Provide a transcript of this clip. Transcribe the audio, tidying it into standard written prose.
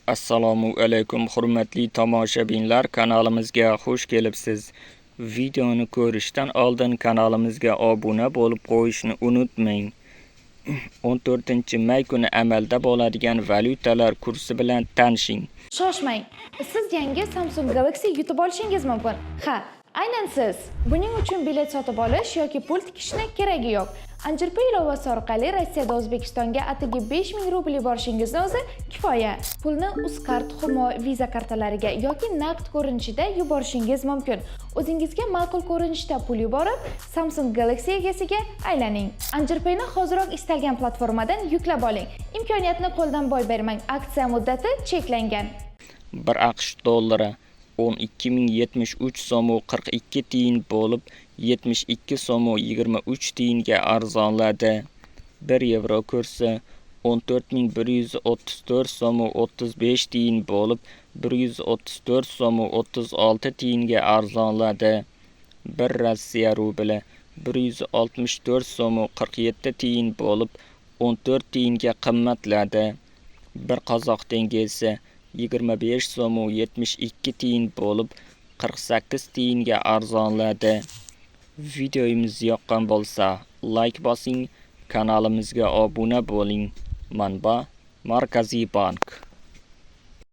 Assalomu alaykum, hurmatli tomoshabinlar, kanalimizga xush kelibsiz. Videoni ko'rishdan oldin kanalimizga obuna bo'lib qo'yishni unutmang. 14 may kuni amalda bo'ladigan valyutalar kursi bilan tanishing. Shoshmang. Siz yangi Samsung Galaxy yutib olishingiz mumkin. Ha, aynan siz. Buning uchun bilet sotib olish yoki pul tikishni keragi yo'q. Anjirpay ilovasi orqali Rossiyada O'zbekistonga atigi 5000 rubl yuborishingizni o'zi kifoya. Pulni Uzcard, Humo, Visa kartalariga yoki naqd ko'rinishida yuborishingiz mumkin. O'zingizga ma'qul ko'rinishda pul yuborib, Samsung Galaxy egasiga aylaning. Anjirpayni hoziroq istalgan platformadan yuklab oling. Imkoniyatni qo'ldan boy bermang. Aksiya muddati cheklangan. 1 AQSh dollari 12 073 so'mu 42 tiyin bo'lib, 72 so'mu 23 tiyinga arzonladi. 1 yevro kursi 14 134 so'mu 35 tiyin bo'lib, 134 so'mu 36 tiyinga arzonladi. 1 Rossiya rubli 164 so'mu 47 tiyin bo'lib, 14 tiyinga qimmatladi. 1 qozoq tengesi 25 so'mu 72 tiyin bo'lib, 48 tiyinga arzonladi. Videomiz yoqqan bo'lsa, layk bosing, kanalimizga obuna bo'ling. Manba: Markaziy bank.